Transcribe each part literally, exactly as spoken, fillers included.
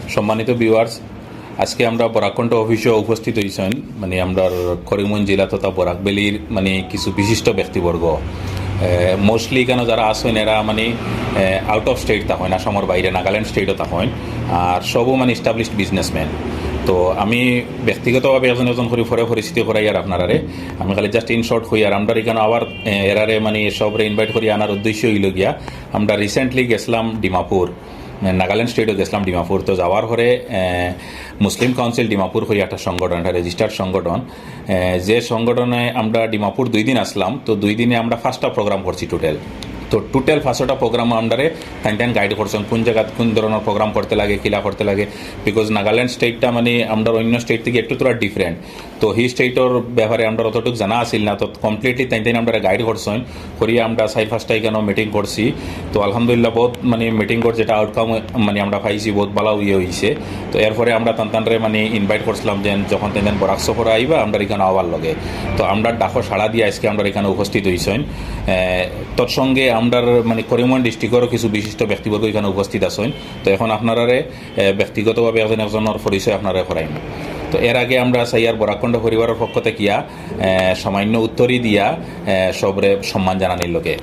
সম্মানিত ভিউয়ার্স, আজকে আমরা বরাক কণ্ঠ অফিসে উপস্থিত হইছেন, মানে, আমরার করিমগঞ্জ জেলা তথা বরাক ভ্যালির, মানে, কিছু বিশিষ্ট ব্যক্তিবর্গ। মোস্টলি এখানে যারা আছেন, এরা, মানে, আউট অফ স্টেট থাকইন, আসামর বাইরে, নাগাল্যান্ড স্টেটও থাকইন। আর সবও, মানে, এস্টাবলিশড বিজনেসম্যান। তো আমি ব্যক্তিগতভাবে একজন একজন করে পরে পরিচিতি করাইয়ার আপনারারে। আমি খালি জাস্ট ইন শর্ট কইয়ার, আমরার এখানে আবার, এ, এরারে, মানে, সবরে ইনভাইট করি আনার উদ্দেশ্য হইল গিয়া, আমরা রিসেন্টলি গেছিলাম ডিমাপুর, নাগাল্যান্ড স্টেটও গেছিলাম ডিমাপুর। তো যাওয়ার পরে, এ, মুসলিম কাউন্সিল ডিমাপুর করি একটা সংগঠন, একটা রেজিস্টার্ড সংগঠন, এ, যে সংগঠনে আমরা ডিমাপুর দুই দিন আসলাম। তো দুই দিনে আমরা পাঁচটা প্রোগ্রাম করছি টোটাল। তো টোটাল পাঁচটা প্রোগ্রাম আমরারে তাইন তাইন গাইড করছেন, কোন জায়গাত কোন ধরনের প্রোগ্রাম করতে লাগে, কিলা করতে লাগে। বিকজ নাগাল্যান্ড স্টেটটা, মানে, আমরা অন্য স্টেট থেকে একটু থোড়া ডিফারেন্ট। তো হি স্টেটর ব্যাপারে আমরা অতটুকু জানা আছিল না, তো কমপ্লিটলি তাইন তাইন আমরা গাইড করছেন। করিয়া আমরা চাইর পাঁচটা এখানে মিটিং করছি। তো আলহামদুলিল্লাহ, বহুত, মানে, মিটিংর যেটা আউটকাম, মানে, আমরা পাইছি, বহুত ভালা ইয়ে হইছে। তো এরপরে আমরা তান তানরে, মানে, ইনভাইট করছিলাম যে যখন তাইন তাইন বরাক সফরে আইবা, আমরা এখানে আওয়ার লগে। তো আমরা ডাকো সাড়া দিয়া আজকে আমরা এখানে উপস্থিত হইছেন। এ, তোর সঙ্গে আমরার, মানে, করিমগঞ্জ ডিস্ট্রিক্টরও কিছু বিশিষ্ট ব্যক্তিবর্গ এখানে উপস্থিত আছেন। তো এখন আপনারারে, এ, ব্যক্তিগতভাবে একজন একজনের পরিচয় আপনারারে করাইমু। তো এর আগে আমরা চাইয়ার বরাক কণ্ঠ পরিবারের পক্ষ থেকে ইয়া, এ, সামান্য উত্তরই দিয়া, এ, সবরে সম্মান জানানির লগে।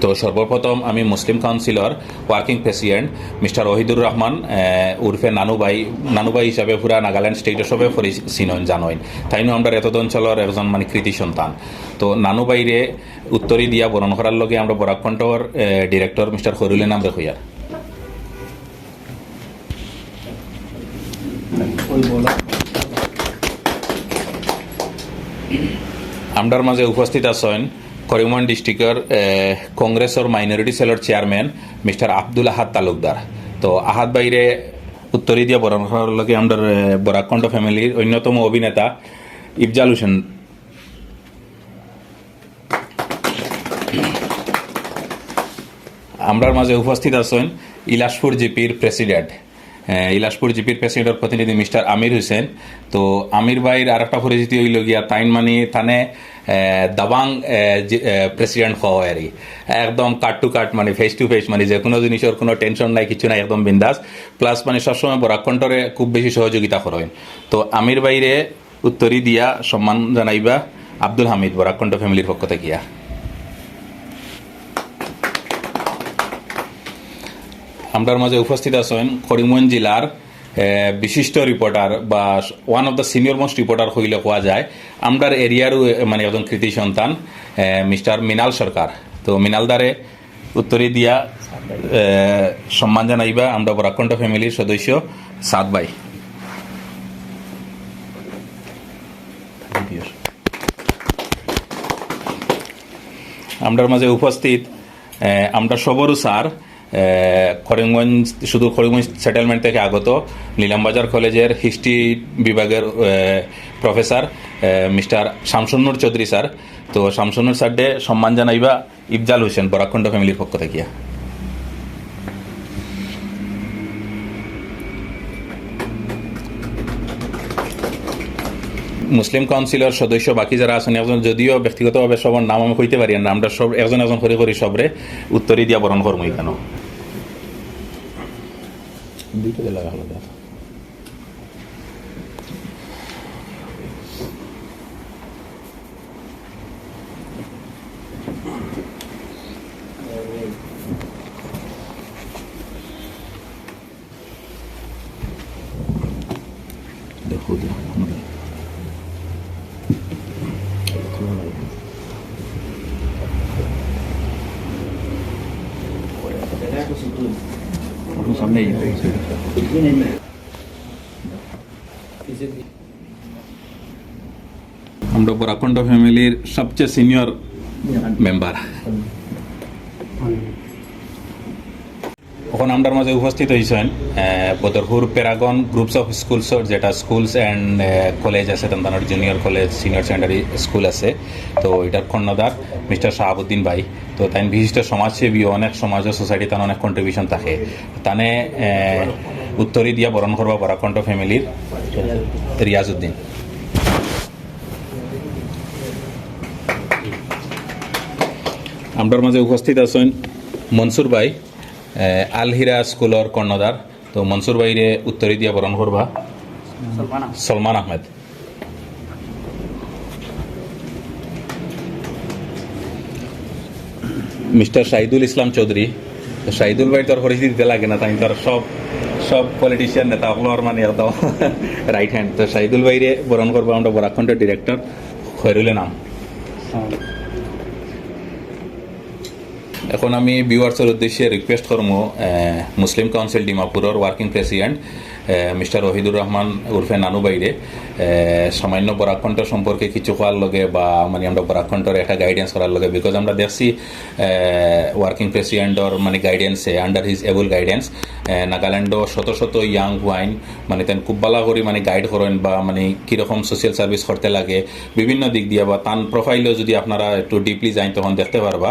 তো সর্বপ্রথম আমি Muslim council working president mister Ohidur Rahman, এ, উরফে নানু ভাই, নানু ভাই হিসাবে পুরা নাগাল্যান্ড স্টেটর সবে পরিচিনইন জানইন। তাইনও আমরার এতদ অঞ্চলর একজন, মানে, কৃতি সন্তান। তো নানু ভাইরে উত্তরই দিয়া বরণ করার লগে আমরা বরাক কণ্ঠর, এ, ডিরেক্টর মিস্টার খৈরুল এনামরে কইয়ার। আমরার মাঝে উপস্থিত আছেন করিমগঞ্জ ডিস্ট্রিক্টর, এ, কংগ্রেসর মাইনরিটি সেলর চেয়ারম্যান মিস্টার আব্দুল আহাদ তালুকদার। তো আহাদ ভাইরে উত্তরই দিয়া বরণ করার লগে আমরার, এ, বরাক কণ্ঠ ফ্যামিলির অন্যতম অভিনেতা ইফজাল হোসেন। আমরার মাঝে উপস্থিত আছেন ইলাসপুর জিপির প্রেসিডেন্ট, এ, ইলাসপুর জিপির প্রেসিডেন্টর প্রতিনিধি মিস্টার আমির হোসেন। তো আমির ভাইর আর একটা পরিচিতি হইল গিয়া, তাইন, মানে, তানে, এ, দাবাং, এ, জি-, এ, প্রেসিডেন্ট হওয়া আর কি। একদম কাট টু কাট, মানে, ফেস টু ফেস, মানে, যে কোনো জিনিসের কোনো টেনশন নাই, কিছু নাই, একদম বিন্দাস। প্লাস, মানে, সবসময় বরাক কণ্ঠরে খুব বেশি সহযোগিতা করেন। তো আমির ভাইরে উত্তরই দিয়া সম্মান জানাইবা আব্দুল হামিদ, বরাক কণ্ঠ ফ্যামিলির পক্ষ থাকিয়া। আমরার মাঝে উপস্থিত আছেন করিমগঞ্জ জেলার, এ, বিশিষ্ট রিপোর্টার বা one of the senior most reporter কইলে কওয়া যায়, আমরার এরিয়ারও, এ, মানে, একজন কৃতি সন্তান, এ, মিস্টার মিনাল সরকার। তো মিনাল দারে উত্তরই দিয়া, এ, সম্মান জানাইবা আমরা বরাক কণ্ঠ ফ্যামিলির সদস্য সাদ ভাই। আমরার মাঝে উপস্থিত, এ, আমরা সবরও স্যার, এ, করিমগঞ্জ, শুধু করিমগঞ্জ সেটেলমেন্ট থেকে আগত নীলামবাজার কলেজের হিস্ট্রি বিভাগের, এ, প্রফেসর, এ, মিস্টার শামসুন্নুর চৌধুরী স্যার। তো শামসুন্নুর স্যাররে সম্মান জানাইবা ইফজাল হোসেন, বরাক কণ্ঠ ফ্যামিলির পক্ষ থাকিয়া। মুসলিম কাউন্সিলর সদস্য বাকি যারা আছেন, একজন যদিও ব্যক্তিগতভাবে সবার নাম আমি কইতে পারি না, আমরা সব একজন একজন করি করি সবরে উত্তরই দিয়া বরণ করমু এখানো। দুইটা লাগা হলো। দেখো, দেখো, সামনে। আমরা বরাক কণ্ঠ ফ্যামিলির সবচেয়ে সিনিয়র মেম্বার। এখন আমরার মাঝে উপস্থিত হইছেন, আহ, বদরপুর প্যারাগন গ্রুপস অফ স্কুলসর, যেটা স্কুলস অ্যান্ড, আহ, কলেজ আছে, তান তানর junior college, senior secondary school আছে। তো এটার কর্ণধার মিস্টার শাহাবুদ্দিন ভাই। তো তাইন বিশিষ্ট সমাজসেবী, অনেক সমাজ ও সোসাইটি তান অনেক কন্ট্রিবিউশন থাকে। তানে, আহ, উত্তরই দিয়া বরণ করবা বরাক কণ্ঠ ফ্যামিলির রিয়াজউদ্দিন। আমরার মাঝে উপস্থিত আছেন মনসুর ভাই, আহ, আল হিরা স্কুলর কর্ণধার। তো মনসুর ভাইরে উত্তরী দিয়া বরণ করবা সলমান আহমেদ। মিস্টার শাহিদুল ইসলাম চৌধুরী। তো শাহিদুল ভাই তো আর পরিচিতি দিতে লাগে না, তাই তো আর সব, সব পলিটিশিয়ান নেতা অকলর মানে একদম রাইট হ্যান্ড। তো শাহিদুল ভাইরে বরণ করবা আমরা বরাক কণ্ঠর ডিরেক্টর খয়রুল এনাম। এখন আমি ভিউয়ার্সর উদ্দেশ্যে রিকোয়েস্ট করমু, আহ, মুসলিম কাউন্সিল ডিমাপুরর ওয়ার্কিং প্রেসিডেন্ট, আহ, মিস্টার ওহিদুর রহমান উরফে নানু ভাইরে, আহ, সামান্য বরাক কণ্ঠ সম্পর্কে কিছু কওয়ার লগে বা মানে আমরা বরাক কণ্ঠর একটা গাইডেন্স করার লগে, বিকজ আমরা দেখছি, আহ, ওয়ার্কিং প্রেসিডেন্টর মানে গাইডেন্সে, under his able guidance, আহ, নাগাল্যান্ডও শত শত ইয়াং হুয়াইন মানে তাইন খুব ভালা করি মানে গাইড করইন বা মানে কিরকম সোশ্যাল সার্ভিস করতে লাগে বিভিন্ন দিক দিয়া, বা তান প্রোফাইলও যদি আপনারা একটু ডিপলি যাইন তখন দেখতে পারবা।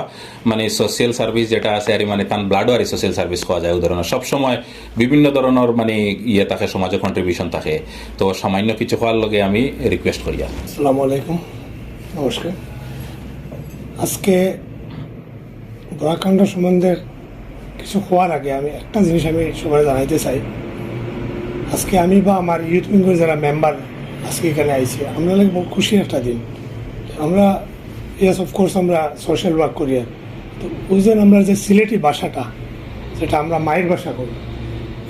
মানে সোশ্যাল সার্ভিস যেটা আছে আর মানে তান ব্লাডও আর সোশ্যাল সার্ভিস কওয়া যায়। উদাহরণ সবসময় বিভিন্ন ধরনের মানে ইয়ে থাকে, সমাজে কন্ট্রিবিউশন থাকে। তো সামান্য কিছু কওয়ার লগে আমি রিকোয়েস্ট করিয়া। আসসালামু আলাইকুম, নমস্কার। আজকে বরাক কণ্ঠ সম্বন্ধে কিছু কওয়ার আগে আমি একটা জিনিস আমি সবাই জানাইতে চাই। আজকে আমি বা আমার ইউথ উইংয়ের যারা মেম্বার আজকে এখানে আইছি, আমরা লাগে বহুত খুশির একটা দিন। আমরা, ইয়েস, অফকোর্স, আমরা সোশ্যাল ওয়ার্ক করি। তো ওই যে আমরা যে সিলেটি ভাষাটা, যেটা আমরা মায়ের ভাষা করি,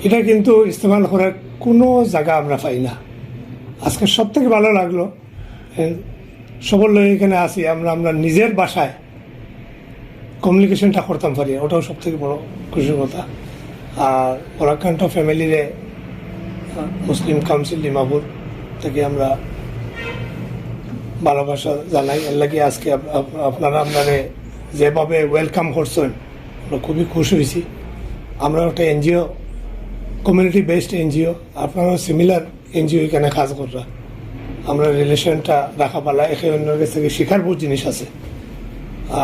এটা কিন্তু ইস্তেমাল করার কোনো জায়গা আমরা পাই না। আজকে সব থেকে ভালো লাগলো, এ, সবার লগে এখানে আছি আমরা, আমরা নিজের ভাষায় কমিউনিকেশনটা করতাম পারি, ওটাও সব থেকে বড় খুশির কথা। আর বরাক কণ্ঠ ফ্যামিলিরে, আহ, মুসলিম কাউন্সিল ডিমাপুর থেকে আমরা ভালোবাসা জানাই। এর লাগি আজকে আপ-, আপ-, আপনারা আপনারে যেভাবে ওয়েলকাম করছেন, আমরা খুবই খুশি হয়েছি। আমরা একটা এনজিও, কমিউনিটি বেসড এনজিও, আপনারাও সিমিলার এনজিও এখানে কাজ কররা। আমরা রিলেশনটা রাখা ভালা, একে অন্যর কাছ থেকে শিখার বহুত জিনিস আছে।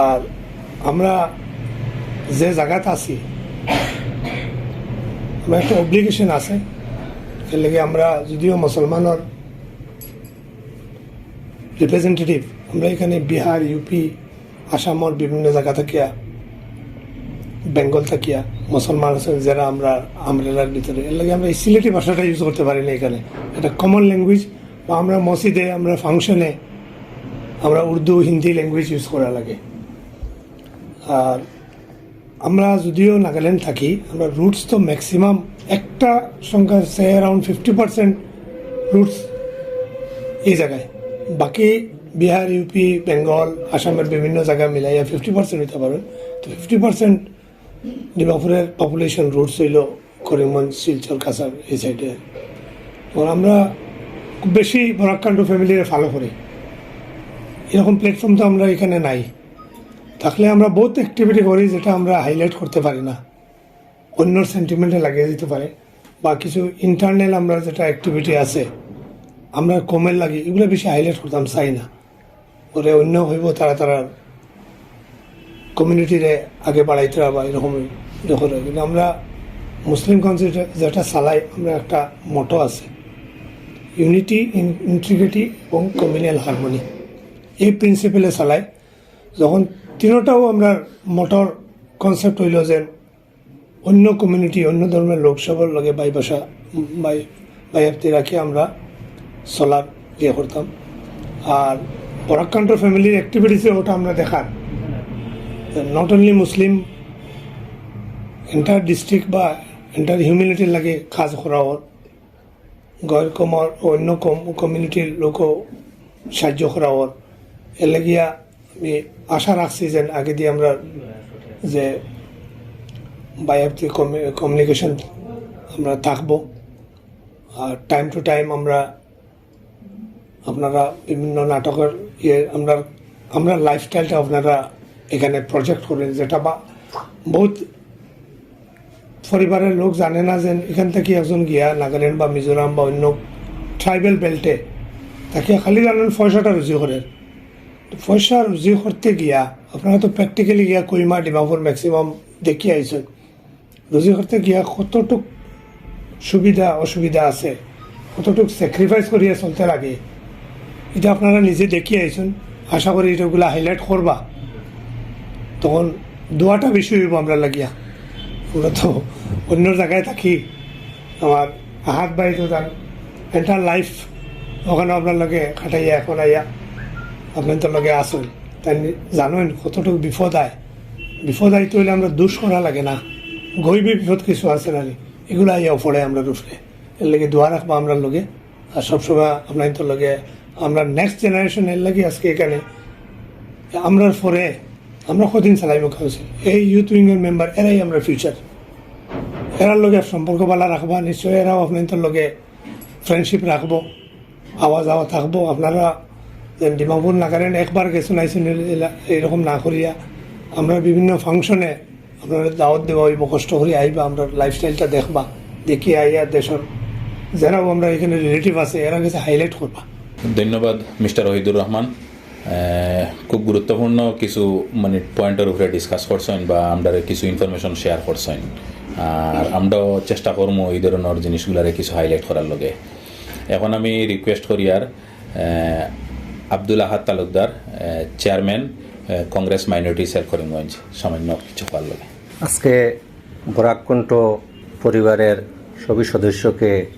আর আমরা যে জায়গাত আছি, আমরা একটা অব্লিগেশন আছে। এর লাগি আমরা যদিও মুসলমানর রিপ্রেজেন্টেটিভ, আমরা এখানে বিহার, ইউপি, আসামর বিভিন্ন জায়গা থাকিয়া, বেঙ্গল থাকিয়া মুসলমান আছেন যারা আমরা আমব্রেলার ভিতরে, এর লাগি আমরা এই সিলেটি ভাষাটা ইউজ করতে পারি না এখানে। এটা কমন ল্যাঙ্গুয়েজ, বা আমরা মসজিদে, আমরা ফাংশনে, আমরা উর্দু, হিন্দি ল্যাঙ্গুয়েজ ইউজ করা লাগে। আর আমরা যদিও নাগাল্যান্ড থাকি, আমরা রুটস তো ম্যাক্সিমাম একটা সংখ্যা, সে অ্যারাউন্ড ফিফটি পার্সেন্ট রুটস এই জায়গায়। বাকি বিহার, ইউপি, বেঙ্গল, আসামের বিভিন্ন জায়গা মিলাইয়া ফিফটি পার্সেন্ট হইতে পারেন। তো ফিফটি পার্সেন্ট ডিমাপুরের পপুলেশন রুটস হইল করিমগঞ্জ, শিলচর, কাছাড়, এই সাইডে। তো আমরা খুব বেশি বরাক কণ্ঠ ফ্যামিলিরে ফলো করি। এরকম প্ল্যাটফর্ম তো আমরা এখানে নাই। থাকলে আমরা বহুত অ্যাক্টিভিটি করি যেটা আমরা হাইলাইট করতে পারি না, অন্যর সেন্টিমেন্টে লাগিয়ে দিতে পারে, বা কিছু ইন্টারনাল আমরা যেটা অ্যাক্টিভিটি আছে আমরা কমের লাগি, এগুলো বেশি হাইলাইট করতাম চাই না। ওরে অন্য হইব, তারা তারা কমিউনিটিরে আগে বাড়াইতে বা এরকম ইয়ে করে। কিন্তু আমরা মুসলিম কাউন্সিল যেটা চালাই, আমরা একটা মোটো আছে, ইউনিটি, ইন্টিগ্রিটি এবং কমিউনাল হারমোনি, এই প্রিন্সিপালে চালাই। যখন তিনোটাও আমরা মোটোর কনসেপ্ট হইল যে অন্য কমিউনিটি, অন্য ধর্মের লোক সবার লগে ভাই ভাষা, ভাই, ভাইয়াপ্তি রাখি আমরা চলার ইয়ে করতাম। আর বরাক কণ্ঠ ফ্যামিলির অ্যাক্টিভিটিসে ওটা আমরা দেখার, not only Muslim, entire district বা এন্টায়ার হিউম্যানিটির লাগে কাজ করা ওর, গয়ের কমর ও অন্য কম-, কমিউনিটির লোকও সাহায্য করা ওর। এর লাগিয়া আমি আশা রাখছি যে আগেদি আমরা যে ভাইয়াপ্তি কমি-, কমিউনিকেশন আমরা থাকবো। আর টাইম টু টাইম আমরা আপনারা বিভিন্ন নাটকের ইয়ে আমরা, আমরা লাইফস্টাইলটা আপনারা এখানে প্রজেক্ট করেন, যেটা বা বহুত পরিবারের লোক জানে না যে এখান থেকে একজন গিয়া নাগাল্যান্ড বা মিজোরাম বা অন্য ট্রাইবাল বেল্টে তাকে খালি জানেন পয়সাটা রুজি করে। তো পয়সা রুজি করতে গিয়া আপনারা তো প্র্যাকটিক্যালি গিয়া কইমা, ডিমাপুর ম্যাক্সিমাম দেখিয়া আইছেন। রুজি করতে গিয়া কতটুক সুবিধা অসুবিধা আছে, কতটুক স্যাক্রিফাইস করিয়া চলতে লাগে, এটা আপনারা নিজে দেখিয়া আইছেন। আশা করি এটাগুলা হাইলাইট করবা, তখন দোয়াটা বেশি হইব আমরা লাগিয়া। আমরা তো অন্য জায়গায় থাকি, আমার আহাত ভাই তো তার এন্টার লাইফ ওখানে আপনার লগে কাটাইয়া এখন আইয়া আপনার তো লগে আসুন, তাই জানেন কতটুকু বিপদ আয়। বিপদ আইতে হইলে আমরা দুষ করা লাগে না, গইবি বিপদ কিছু আছে না রে, এগুলো আইয়াও পড়ে আমরা উপরে। এর লগে দোয়া রাখবা আমরার লগে। আর সবসময় আপনার তো লগে আমরা নেক্সট জেনারেশন এর লাগি আজকে এখানে আমরার পরে আমরা কদিন চালাইব কাউন্সিল, এই ইউথ উইংয়ের মেম্বার এরাই আমরা ফিউচার। এরার লগে সম্পর্ক ভালা রাখবা, নিশ্চয় এরাও আপনার লগে ফ্রেন্ডশিপ রাখবো, আওয়া যাওয়া থাকবো। আপনারা যেন ডিমাপুর নাগাল্যান্ড একবার গেছেন আইছেন, এলা- এরকম না করিয়া আমরা বিভিন্ন ফাংশনে আপনারা দাওয়াত দেওয়া হইব, কষ্ট করে আইবা, আমরা লাইফস্টাইলটা দেখবা, দেখি আইয়া দেশের যারাও আমরা এখানে রিলেটিভ আছে এরা গেছে হাইলাইট করবা। ধন্যবাদ মিস্টার ওহিদুর রহমান। আহ, খুব গুরুত্বপূর্ণ কিছু মানে পয়েন্টের উপরে ডিসকাস করছেন বা আমরা কিছু ইনফরমেশন শেয়ার করছেন। আর আমরাও চেষ্টা করবো এই ধরনের জিনিসগুলারে কিছু হাইলাইট করার লগে। এখন আমি রিকোয়েস্ট করি আর আহ, আব্দুল আহাদ তালুকদার, চেয়ারম্যান, কংগ্রেস মাইনরিটি সেল করিমগঞ্জ, সামান্য কিছু কওয়ার লগে। আজকে বরাক কণ্ঠ পরিবারের সবই সদস্যকে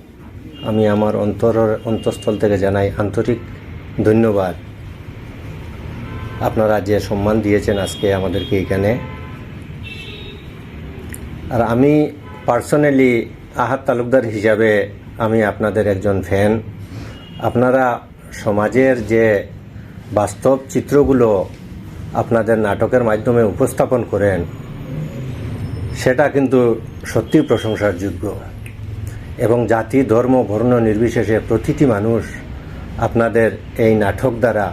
আমি আমার অন্তরের অন্তঃস্থল থেকে জানাই আন্তরিক ধন্যবাদ। আপনারা যে সম্মান দিয়েছেন আজকে আমাদেরকে এখানে, আর আমি পার্সোনালি আহাদ তালুকদার হিসাবে আমি আপনাদের একজন ফ্যান। আপনারা সমাজের যে বাস্তব চিত্রগুলো আপনাদের নাটকের মাধ্যমে উপস্থাপন করেন, সেটা কিন্তু সত্যি প্রশংসার যোগ্য। এবং জাতি, ধর্ম, বর্ণ নির্বিশেষে প্রতিটি মানুষ আপনাদের এই নাটক দ্বারা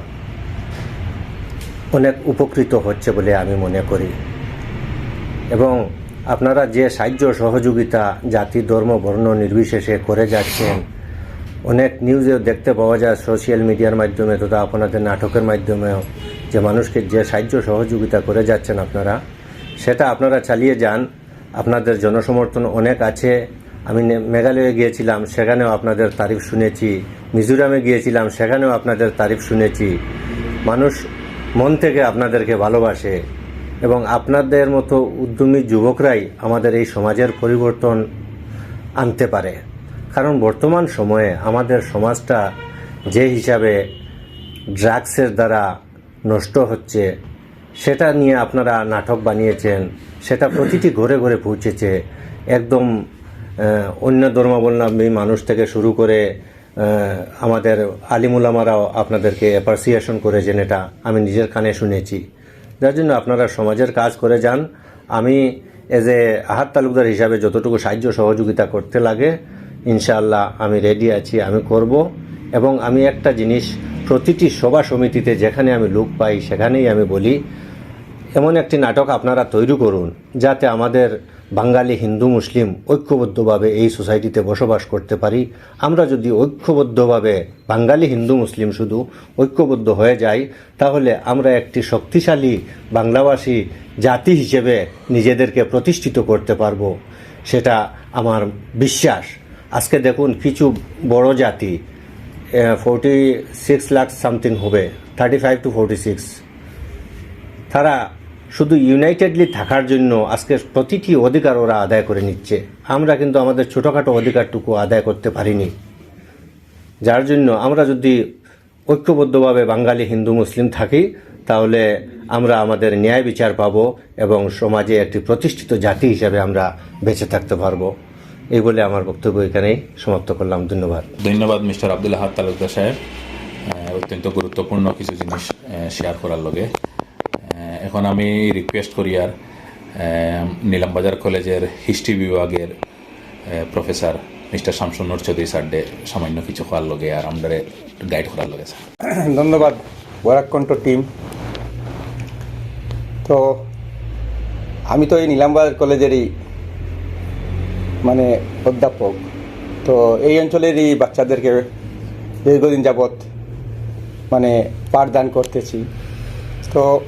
অনেক উপকৃত হচ্ছে বলে আমি মনে করি। এবং আপনারা যে সাহায্য সহযোগিতা জাতি, ধর্ম, বর্ণ নির্বিশেষে করে যাচ্ছেন, অনেক নিউজেও দেখতে পাওয়া যায়, সোশ্যাল মিডিয়ার মাধ্যমে তথা আপনাদের নাটকের মাধ্যমেও, যে মানুষকে যে সাহায্য সহযোগিতা করে যাচ্ছেন আপনারা, সেটা আপনারা চালিয়ে যান। আপনাদের জনসমর্থন অনেক আছে। আমি নে- মেঘালয়ে গিয়েছিলাম, সেখানেও আপনাদের তারিফ শুনেছি। মিজোরামে গিয়েছিলাম, সেখানেও আপনাদের তারিফ শুনেছি। মানুষ মন থেকে আপনাদেরকে ভালোবাসে এবং আপনাদের মতো উদ্যমী যুবকরাই আমাদের এই সমাজের পরিবর্তন আনতে পারে। কারণ বর্তমান সময়ে আমাদের সমাজটা যে হিসাবে ড্রাগসের দ্বারা নষ্ট হচ্ছে, সেটা নিয়ে আপনারা নাটক বানিয়েছেন, সেটা প্রতিটি ঘরে ঘরে পৌঁছেছে। একদম আহ, অন্য ধর্মাবলম্বী মানুষ থেকে শুরু করে আহ, আমাদের আলিমুলামারাও আপনাদেরকে অ্যাপ্রিসিয়েশন করেছেন, এটা আমি নিজের কানে শুনেছি। যার জন্য আপনারা সমাজের কাজ করে যান। আমি এজ এ আহাদ তালুকদার হিসাবে যতটুকু সাহায্য সহযোগিতা করতে লাগে, ইনশাআল্লাহ আমি রেডি আছি, আমি করব। এবং আমি একটা জিনিস, প্রতিটি সভা সমিতিতে যেখানে আমি লোক পাই সেখানেই আমি বলি, এমন একটি নাটক আপনারা তৈরি করুন যাতে আমাদের বাঙালি হিন্দু মুসলিম ঐক্যবদ্ধভাবে এই সোসাইটিতে বসবাস করতে পারি। আমরা যদি ঐক্যবদ্ধভাবে বাঙালি হিন্দু মুসলিম শুধু ঐক্যবদ্ধ হয়ে যাই, তাহলে আমরা একটি শক্তিশালী বাংলাভাষী জাতি হিসেবে নিজেদেরকে প্রতিষ্ঠিত করতে পারবো, সেটা আমার বিশ্বাস। আজকে দেখুন, কিছু বড় জাতি, ফোর্টি সিক্স লাখ সামথিং হবে, thirty five to forty six, তারা শুধু ইউনাইটেডলি থাকার জন্য আজকে প্রতিটি অধিকার ওরা আদায় করে নিচ্ছে। আমরা কিন্তু আমাদের ছোটোখাটো অধিকারটুকু আদায় করতে পারিনি। যার জন্য আমরা যদি ঐক্যবদ্ধভাবে বাঙালি হিন্দু মুসলিম থাকি, তাহলে আমরা আমাদের ন্যায় বিচার পাবো এবং সমাজে একটি প্রতিষ্ঠিত জাতি হিসাবে আমরা বেঁচে থাকতে পারবো। এই বলে আমার বক্তব্য এখানেই সমাপ্ত করলাম। ধন্যবাদ। ধন্যবাদ মিস্টার আব্দুল আহাদ তালুকদার সাহেব, আহ, অত্যন্ত গুরুত্বপূর্ণ কিছু জিনিস শেয়ার করার লগে। আহ, এখন আমি রিকোয়েস্ট করি আর আহ, নিলামবাজার কলেজের হিস্ট্রি বিভাগের প্রফেসর মিস্টার শামসুন্নূর চৌধুরী স্যাররে সামান্য কিছু কওয়ার লগে আর আমরারে গাইড করার লগে। স্যার, ধন্যবাদ বরাক কণ্ঠ টিম। তো আমি তো এই নিলামবাজার কলেজেরই মানে অধ্যাপক। তো এই অঞ্চলেরই বাচ্চাদেরকে দীর্ঘদিন যাবৎ মানে পাঠদান করতেছি। তো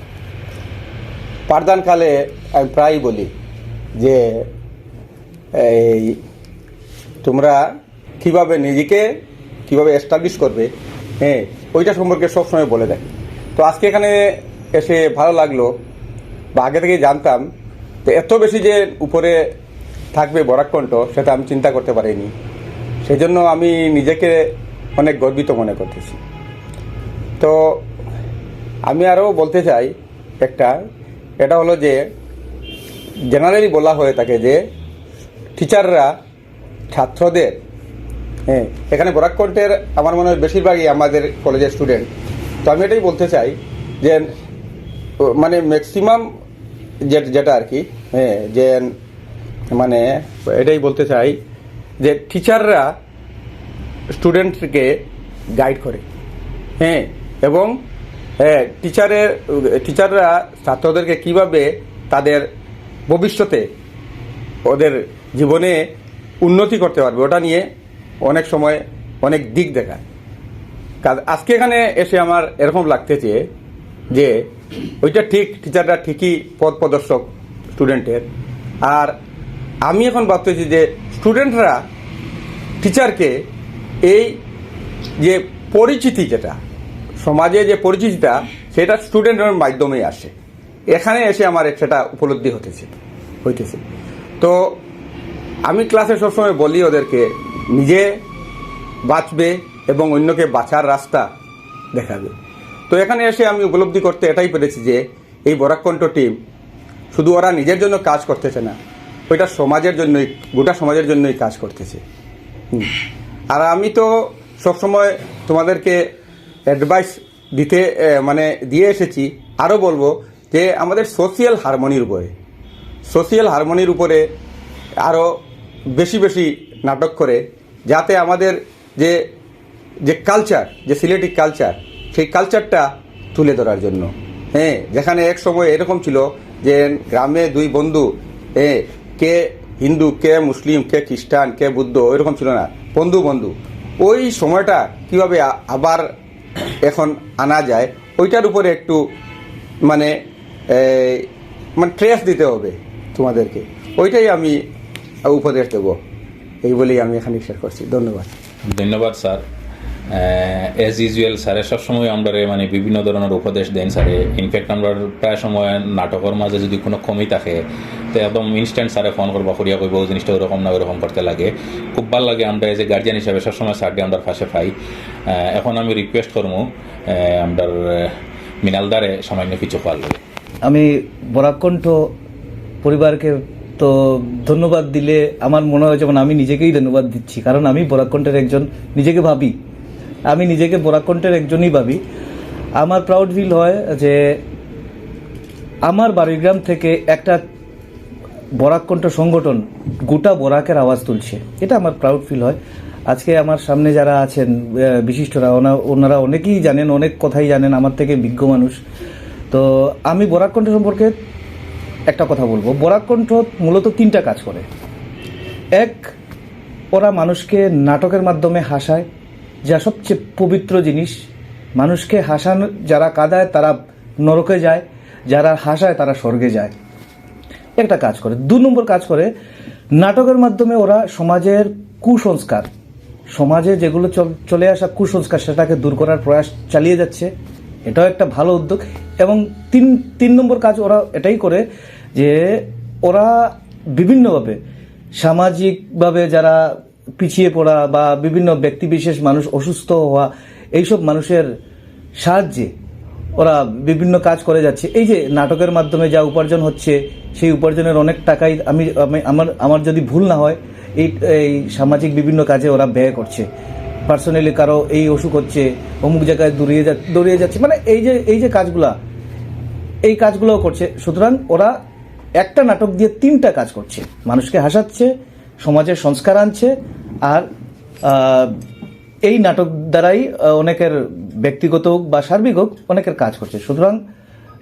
পাঠদানকালে আমি প্রায়ই বলি যে এই তোমরা কিভাবে নিজেকে কিভাবে এস্টাবলিশ করবে, হ্যাঁ, ওইটা সম্পর্কে সবসময় বলে দেয়। তো আজকে এখানে এসে ভালো লাগলো, বা আগে থেকেই জানতাম, তো এত বেশি যে উপরে থাকবে বরাক কণ্ঠ, সেটা আমি চিন্তা করতে পারিনি। সেই জন্য আমি নিজেকে অনেক গর্বিত মনে করতেছি। তো আমি আরও বলতে চাই একটা, এটা হলো যে জেনারেলি বলা হয়ে থাকে যে টিচাররা ছাত্রদের, হ্যাঁ, এখানে বরাক কণ্ঠের আমার মনে হয় বেশিরভাগই আমাদের কলেজের স্টুডেন্ট। তো আমি এটাই বলতে চাই যে, ও, মানে, ম্যাক্সিমাম যে, যেটা আর কি, হ্যাঁ, যে, মানে, এটাই বলতে চাই যে টিচাররা স্টুডেন্টকে গাইড করে, হ্যাঁ, এবং, হ্যাঁ, টিচারের, টিচাররা ছাত্রদেরকে কিভাবে তাদের ভবিষ্যতে ওদের জীবনে উন্নতি করতে পারবে, ওটা নিয়ে অনেক সময় অনেক দিক দেখায়। কাজ, আজকে এখানে এসে আমার এরকম লাগতেছে যে ওইটা ঠিক, টিচাররা ঠিকই পথ প্রদর্শক স্টুডেন্টের। আর আমি এখন ভাবতেছি যে স্টুডেন্টরা টিচারকে এই যে পরিচিতি, যেটা সমাজে যে পরিচিতিটা, সেটা স্টুডেন্টের মাধ্যমেই আসে। এখানে এসে আমার সেটা উপলব্ধি হতেছে, হইতেছে। তো আমি ক্লাসে সবসময় বলি ওদেরকে, নিজে বাঁচবে এবং অন্যকে বাঁচার রাস্তা দেখাবে। তো এখানে এসে আমি উপলব্ধি করতে এটাই পেরেছি যে এই বরাক কণ্ঠ টিম শুধু ওরা নিজের জন্য কাজ করতেছে না, ওইটা সমাজের জন্যই, গোটা সমাজের জন্যই কাজ করতেছে। হুম। আর আমি তো সবসময় তোমাদেরকে অ্যাডভাইস দিতে, এ, মানে, দিয়ে এসেছি। আরও বলবো যে আমাদের সোশিয়াল হারমোনির উপরে, সোশিয়াল হারমোনির উপরে আরও বেশি বেশি নাটক করে, যাতে আমাদের যে, যে কালচার, যে সিলেটি কালচার, সেই কালচারটা তুলে ধরার জন্য। হ্যাঁ, যেখানে এক সময় এরকম ছিল যে গ্রামে দুই বন্ধু, হ্যাঁ, কে হিন্দু, কে মুসলিম, কে খ্রিস্টান, কে বুদ্ধ, ওইরকম ছিল না, বন্ধু বন্ধু। ওই সময়টা কিভাবে আ-, আবার এখন আনা যায়, ওইটার উপরে একটু, মানে, এই, মানে, ট্রেস দিতে হবে তোমাদেরকে, ওইটাই আমি উপদেশ দেব। এই বলেই আমি এখানে শেষ করছি। ধন্যবাদ। ধন্যবাদ স্যার। অ্যাজ ইউজুয়াল, স্যারে সবসময় আমরারে, মানে, বিভিন্ন ধরনের উপদেশ দেন স্যারে। ইনফ্যাক্ট, আমরা প্রায় সময় নাটকের মাঝে যদি কোনো কমি থাকে, তো একদম ইনস্ট্যান্ট স্যারে ফোন করবা, করিয়া কইবা, "ও জিনিসটা ওরকম না, ওরকম করতে লাগে।" খুব ভালো লাগে, আমরা এজ এ গার্জিয়ান হিসাবে সবসময় স্যাররে আমরা পাশে পাই। আহ, এখন আমি রিকোয়েস্ট করমু, আহ, আমরার, আহ, মৃণালদারে সামান্য কিছু কওয়ার লাগি। আমি বরাক কণ্ঠ পরিবারকে তো ধন্যবাদ দিলে আমার মনে হয় যেমন আমি নিজেকেই ধন্যবাদ দিচ্ছি, কারণ আমি বরাক কণ্ঠের একজন, নিজেকে ভাবি, আমি নিজেকে বরাক কণ্ঠের একজনই ভাবি। আমার প্রাউড ফিল হয় যে আমার বাড়িগ্রাম থেকে একটা বরাক কণ্ঠ সংগঠন গোটা বরাকের আওয়াজ তুলছে, এটা আমার প্রাউড ফিল হয়। আজকে আমার সামনে যারা আছেন, আহ, বিশিষ্টরা, ওনা-, ওনারা অনেকেই জানেন, অনেক কথাই জানেন, আমার থেকে বিজ্ঞ মানুষ। তো আমি বরাক কণ্ঠ সম্পর্কে একটা কথা বলবো। বরাক কণ্ঠ মূলত তিনটা কাজ করে। এক, ওরা মানুষকে নাটকের মাধ্যমে হাসায়, যা সবচেয়ে পবিত্র জিনিস। মানুষকে হাসানো, যারা কাঁদায় তারা নরকে যায়, যারা হাসায় তারা স্বর্গে যায়। একটা কাজ করে। দু নম্বর কাজ করে, নাটকের মাধ্যমে ওরা সমাজের কুসংস্কার, সমাজে যেগুলো চল-, চলে আসা কুসংস্কার, সেটাকে দূর করার প্রয়াস চালিয়ে যাচ্ছে। এটাও একটা ভালো উদ্যোগ। এবং তিন, তিন নম্বর কাজ ওরা এটাই করে যে ওরা বিভিন্নভাবে, সামাজিকভাবে যারা পিছিয়ে পড়া বা বিভিন্ন ব্যক্তিবিশেষ মানুষ অসুস্থ হওয়া, এইসব মানুষের সাহায্যে ওরা বিভিন্ন কাজ করে যাচ্ছে। এই যে নাটকের মাধ্যমে যা উপার্জন হচ্ছে, সেই উপার্জনের অনেক টাকাই আমি, আমি, আমার, আমার যদি ভুল না হয়, এই, এই সামাজিক বিভিন্ন কাজে ওরা ব্যয় করছে। পার্সোনালি কারো এই অসুখ হচ্ছে, অমুক জায়গায় দৌড়িয়ে যা-, দৌড়িয়ে যাচ্ছে, মানে এই যে, এই যে কাজগুলা, এই কাজগুলোও করছে। সুতরাং ওরা একটা নাটক দিয়ে তিনটা কাজ করছে, মানুষকে হাসাচ্ছে, সমাজের সংস্কার আনছে, আর, আহ, এই নাটক দ্বারাই, আহ, অনেকের ব্যক্তিগত হোক বা সার্বিক হোক, অনেকের কাজ করছে। সুতরাং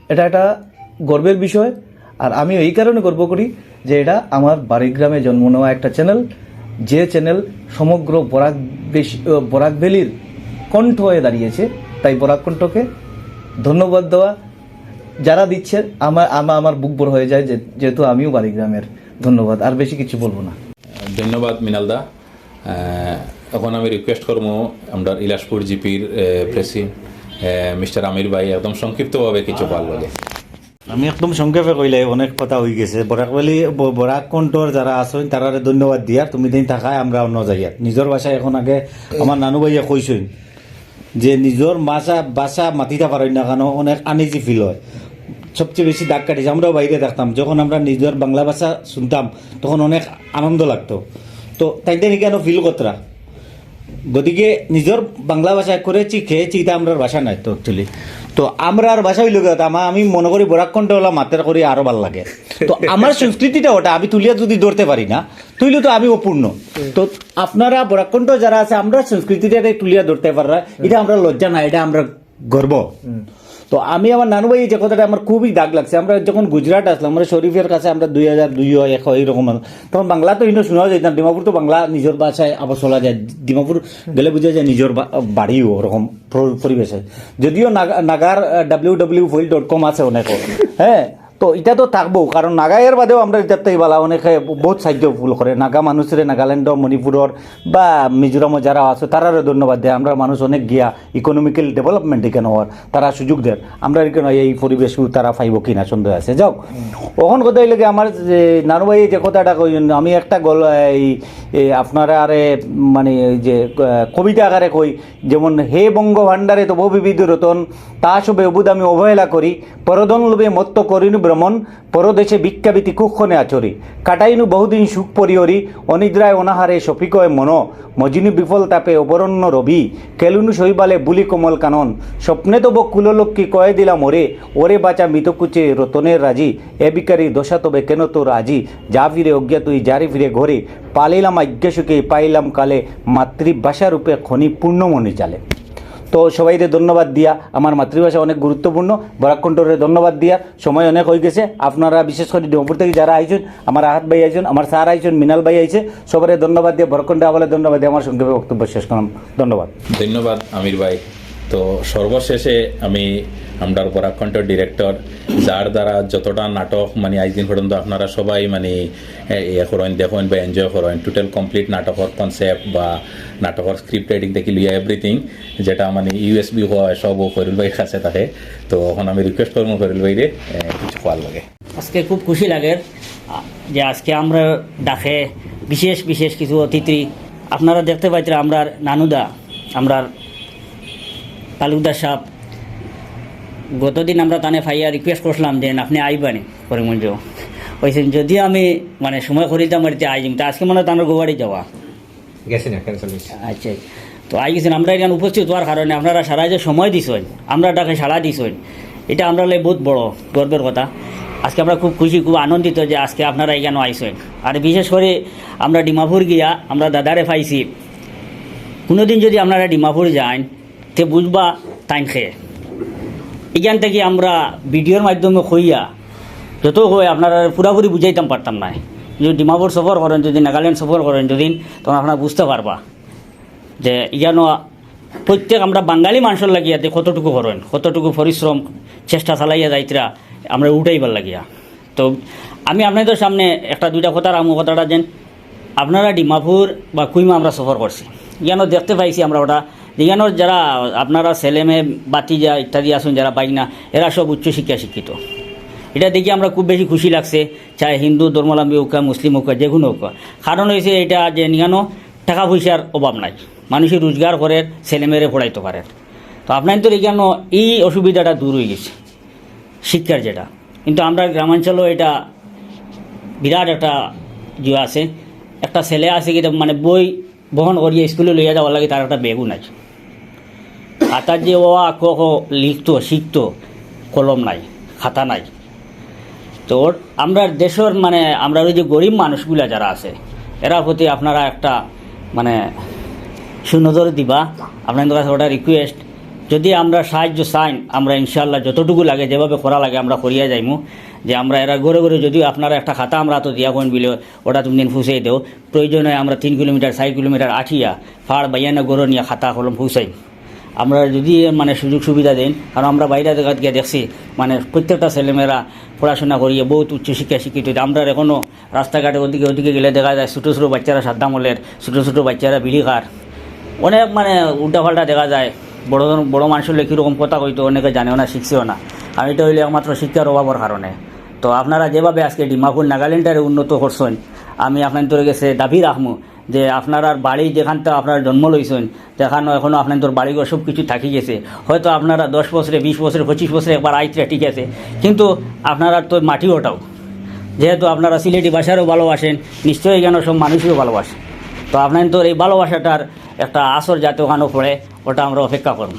এটা একটা গর্বের বিষয়। আর আমি এই কারণে গর্ব করি যে এটা আমার বাড়িগ্রামে জন্ম নেওয়া একটা চ্যানেল, যে চ্যানেল সমগ্র বরাক বেশ-, আহ, বরাক ভ্যালির কণ্ঠ হয়ে দাঁড়িয়েছে। তাই বরাক কণ্ঠকে ধন্যবাদ দেওয়া, যারা দিচ্ছে, আমার, আমা-, আমার বুক ভর হয়ে যায় যে-, যেহেতু আমিও বাড়িগ্রামের। ধন্যবাদ, আর বেশি কিছু বলবো না। ধন্যবাদ মৃণালদা। আহ, এখন আমি রিকোয়েস্ট করবো আমরা ইলাসপুর জিপির, আহ, প্রেসি-, আহ, মিস্টার আমির ভাই একদম সংক্ষিপ্তভাবে কিছু বলার লাগি। আমি একদম সংক্ষেপে কইলাই, অনেক কথা অই গেছে। বরাক ভ্যালি, ব-, বরাক কণ্ঠর যারা আছইন, তারারে ধন্যবাদ দিয়ার, তুমি দিন থাকায় আমরা অন্য যাইয়ার। নিজর ভাষায় এখন আগে আমার নানু ভাইয়ে কইছইন যে নিজর ভাষা, ভাষা মাতিতা পারইন না কেন, অনেক আনইজি ফিল অয়। সবচেয়ে বেশি দাগ কাটিছে, আমরাও বাইরে থাকতাম, যখন আমরা নিজর বাংলা ভাষা শুনতাম, তখন অনেক আনন্দ লাগতো। তো তাইন তাইন কেন ফিল করতরা? গতিকে নিজর বাংলা ভাষা করেছি, খেয়েছি, ইটা আমরার ভাষা নায় তো অ্যাকচুয়ালি। তো আমরার ভাষা অইল গিয়া, আমা-, আমি মনে করি বরাক কণ্ঠ ওলা মাতের করি আরো ভালা লাগে। তো আমার সংস্কৃতিটা ওটা আমি তুলিয়া যদি ধরতে পারি না, তইলে তো আমি অপূর্ণ। তো আপনারা বরাক কণ্ঠ যারা আছে, আমরার সংস্কৃতিটা তুলিয়া ধরতে পাররা, ইটা আমরার লজ্জা না, ইটা আমরার গর্ব। তো আমি আমার নানু ভাই যে কথাটা আমার খুবই দাগ লাগছে, আমরা যখন গুজরাট আসলাম, আমরা শরীফের কাছে আমরা দুই হাজার দুই হয়, এক হয়, এইরকম আস-, তখন বাংলা তো হিন্দু শোনাও যায় না, ডিমাপুর তো বাংলা নিজর ভাষায় আবার চলা যায়, ডিমাপুর গেলে বুঝা যায় নিজর বা-, বাড়িও ওরকম প্র-, পরিবেশে। যদিও নাগা-, নাগার ডাব্লিউ ডাব্লিউ ফইল ডট কম আছে অনেক, হ্যাঁ, তো ইটা তো থাকবো, কারণ নাগাইয়ের বাদেও আমরা ইটার তাই বালা অনেকে বহুত সাহায্য ফুল করে। নাগা মানুষরে নাগাল্যান্ড, মণিপুরর বা মিজোরামও যারা আছে, তারারে ধন্যবাদ দেয়। আমরা মানুষ অনেক গিয়া ইকোনমিক্যাল ডেভেলপমেন্ট এখানে হওয়ার, তারা সুযোগ দেয়। আমরা এখানে এই পরিবেশ তারা পাইব কিনা সন্দেহ আছে। যাও, ওখান কথা হইলে কি আমার যে নানু ভাই যে কথাটা কই, আমি একটা গল-, এই, এই আপনারা আরে মানে এই যে, আহ, কবিতা আকারে কই, যেমন, "হে বঙ্গ ভাণ্ডারে তব বিবিধ রতন, তা সবে অবুধ আমি অবহেলা করি, পরধন লোভে মত্ত করিনু ভ্রমণ, পরদেশে ভিক্ষাবৃত্তি কুক্ষণে আচরি। কাটাইনু বহুদিন সুখ পরিহরি, অনিদ্রায় অনাহারে শফিকয় মন, মজিনু বিফল তাপে অবরণ্য রবি, কেলুনু শৈবালে বুলি কমল কানন, স্বপ্নে তব কুললক্ষ্মী কয়ে দিলা মোরে, ওরে বাচা মৃতকুচে রতনের রাজি, এ ভিখারির দশা তবে কেন তোর আজি, যা ফিরে অজ্ঞাত তুই যারে ফিরে ঘরে, পালিলাম আজ্ঞা সুখে পাইলাম কালে, মাতৃভাষা রূপে খনি পূর্ণমণি জালে।" তো সবাইরে ধন্যবাদ দিয়া, আমার মাতৃভাষা অনেক গুরুত্বপূর্ণ, বরাক কণ্ঠরে ধন্যবাদ দিয়া, সময় অনেক হয়ে গেছে। আপনারা বিশেষ করে ডিমাপুর থেকে যারা আইছেন, আমার আহাত ভাই আইছেন, আমার স্যার আইছেন, মিনাল ভাই আইছে, সবারে ধন্যবাদ দিয়া, বরাক কণ্ঠ আওয়ালে ধন্যবাদ দিয়া আমার সংক্ষেপে বক্তব্য শেষ করলাম। ধন্যবাদ। ধন্যবাদ আমির ভাই। তো সর্বশেষে আমি আমরার বরাক কণ্ঠর ডিরেক্টর, যার দ্বারা যতটা নাটক মানে আজ দিন পর্যন্ত আপনারা সবাই মানে এ, ইয়ে করেন, দেখেন বা এনজয় করেন, টোটাল কমপ্লিট নাটকর কনসেপ্ট বা নাটকর স্ক্রিপ্ট রাইটিং থেকে লইয়া এভরিথিং, যেটা মানে ইউএসবি হয়, সব ও ফরিল ভাইর কাছে থাকে। তো এখন আমি রিকোয়েস্ট করবো ফরিল ভাইরে, এ, কিছু কওয়ার লাগে। আজকে খুব খুশি লাগে, আ, যে আজকে আমরা ডাকে বিশেষ বিশেষ কিছু অতিথি। আপনারা দেখতে পাইতরা আমরার নানুদা, আমরার তালুকদার সাহেব, গতদিন আমরা তানে পাইয়া রিকোয়েস্ট করছিলাম যে আপনি আইবানি করিমগঞ্জ। কইছেন যদি আমি মানে সময় করিতাম বাড়িতে আইজিম, তা আজকে মানে তানোর গোয়াড়ি যাওয়া। গেছি না, ক্যান্সেল হয়েছে। আচ্ছা, তো আই গেছেন, আমরা এখানে উপস্থিত হওয়ার কারণে আপনারা সারা যে সময় দিছেন, আমরা ডাকে সাড়া দিছেন, এটা আমরা লাই বহুত বড় গর্বের কথা। আজকে আমরা খুব খুশি, খুব আনন্দিত যে আজকে আপনারা এখানে আইছেন। আর বিশেষ করে আমরা ডিমাপুর গিয়া আমরা দাদারে পাইছি। কোনোদিন যদি আপনারা ডিমাপুর যান, তে বুঝবা তাইন খে। এখান থেকে আমরা ভিডিওর মাধ্যমে কইয়া যত কই আপনারা পুরাপুরি বুঝাইতাম পারতাম না। যদি ডিমাপুর সফর করেন, যদি নাগাল্যান্ড সফর করেন, যদি, তখন আপনারা বুঝতে পারবা যে ইয়ানো প্রত্যেক আমরা বাঙালি মানুষের লাগিয়া তে কতটুকু করেন, কতটুকু পরিশ্রম, চেষ্টা চালাইয়া যাইতরা আমরা উঠাইবার লাগিয়া। তো আমি আপনাদের সামনে একটা দুইটা কথা রাখমু, কথাটা যেন আপনারা ডিমাপুর বা কুইমা আমরা সফর করছি, ইয়ানো দেখতে পাইছি আমরা ওটা, যে ইয়ানোর যারা আপনারা ছেলেমেয়ে, বাতিজা ইত্যাদি আছেন, যারা বাইক না, এরা সব উচ্চশিক্ষা শিক্ষিত। এটা দেখে আমরা খুব বেশি খুশি লাগছে, চাই হিন্দু ধর্মাবলম্বী হোক, মুসলিম হোক, যে কোনো হোক। কারণ হয়েছে এটা যে ইয়ানো টাকা পয়সার অভাব নাই, মানুষের রোজগার করে ছেলেমেয়েরে পড়াইতে পারে। তো আপনার তো ইয়ানো এই অসুবিধাটা দূর হয়ে গেছে শিক্ষার যেটা, কিন্তু আমরা গ্রামাঞ্চলেও এটা বিরাট একটা ইয়ে আছে। একটা ছেলে আছে কি মানে বই বহন করিয়া স্কুলে লইয়া যাওয়ার লাগে, তার একটা ব্যাগও নাই। আর তার যে ও আ ক খ লিখতো শিখতো, কলম নাই, খাতা নাই। তো ওর, আমরা দেশের মানে আমরা ওই যে গরিব মানুষগুলা যারা আছে, এরা প্রতি আপনারা একটা মানে সুনজর দিবা। আপনাদের কাছে ওটা রিকোয়েস্ট, যদি আমরা সাহায্য চাইন, আমরা ইনশাআল্লাহ যতটুকু লাগে, যেভাবে করা লাগে, আমরা করিয়া যাইমু। যে আমরা এরা ঘরে ঘরে যদি আপনারা একটা খাতা আমরা তো দিয়া কইন বিলে, ওটা তুমি দিন ফুসাই দেও, প্রয়োজন হয় আমরা তিন কিলোমিটার, চার কিলোমিটার আটিয়া, ফাড় বাইয়ানা গরু নিয়ে খাতা কলম ফুসাই। আমরা যদি মানে সুযোগ সুবিধা দেন, কারণ আমরা বাইরে জায়গাত গিয়ে দেখছি, মানে প্রত্যেকটা ছেলেমেয়েরা পড়াশোনা করিয়ে বহুত উচ্চশিক্ষা শিক্ষিত হইতে। আমরা এখনও রাস্তাঘাটে ওদিকে ওদিকে গেলে দেখা যায় ছোটো ছোটো বাচ্চারা সাদ্দাম হলের, ছোটো ছোটো বাচ্চারা বিড়ি খার, অনেক মানে উল্টাপাল্টা দেখা যায়। বড় ধরন-, বড় মানুষের লোক কীরকম কথা কইতো, অনেকে জানেও না, শিখছেও না। আর ইটা অইলো একমাত্র শিক্ষার অভাবর কারণে। তো আপনারা যেভাবে আজকে ডিমাপুর নাগাল্যান্ডটারে উন্নত করছইন, আমি আপনাইন্তর গেছে দাবি রাখমু যে আপনারার বাড়ি যেখানটা আপনারা জন্ম লইছইন, যেখানো এখনো আপনাইন্তর বাড়িঘর সব কিছু থাকি গেছে, হয়তো আপনারা দশ বছরে, বিশ বছরে, পঁচিশ বছরে একবার আইতরা, ঠিক আছে, কিন্তু আপনারার তো মাটি ওটাও, যেহেতু আপনারা সিলেটি ভাষারও ভালোবাসেন, নিশ্চয়ই এখানো সব মানুষেরও ভালোবাসেন। তো আপনাইন্তর এই ভালোবাসাটার একটা আসর যাতে ওখানো পড়ে, ওটা আমরা অপেক্ষা করমু।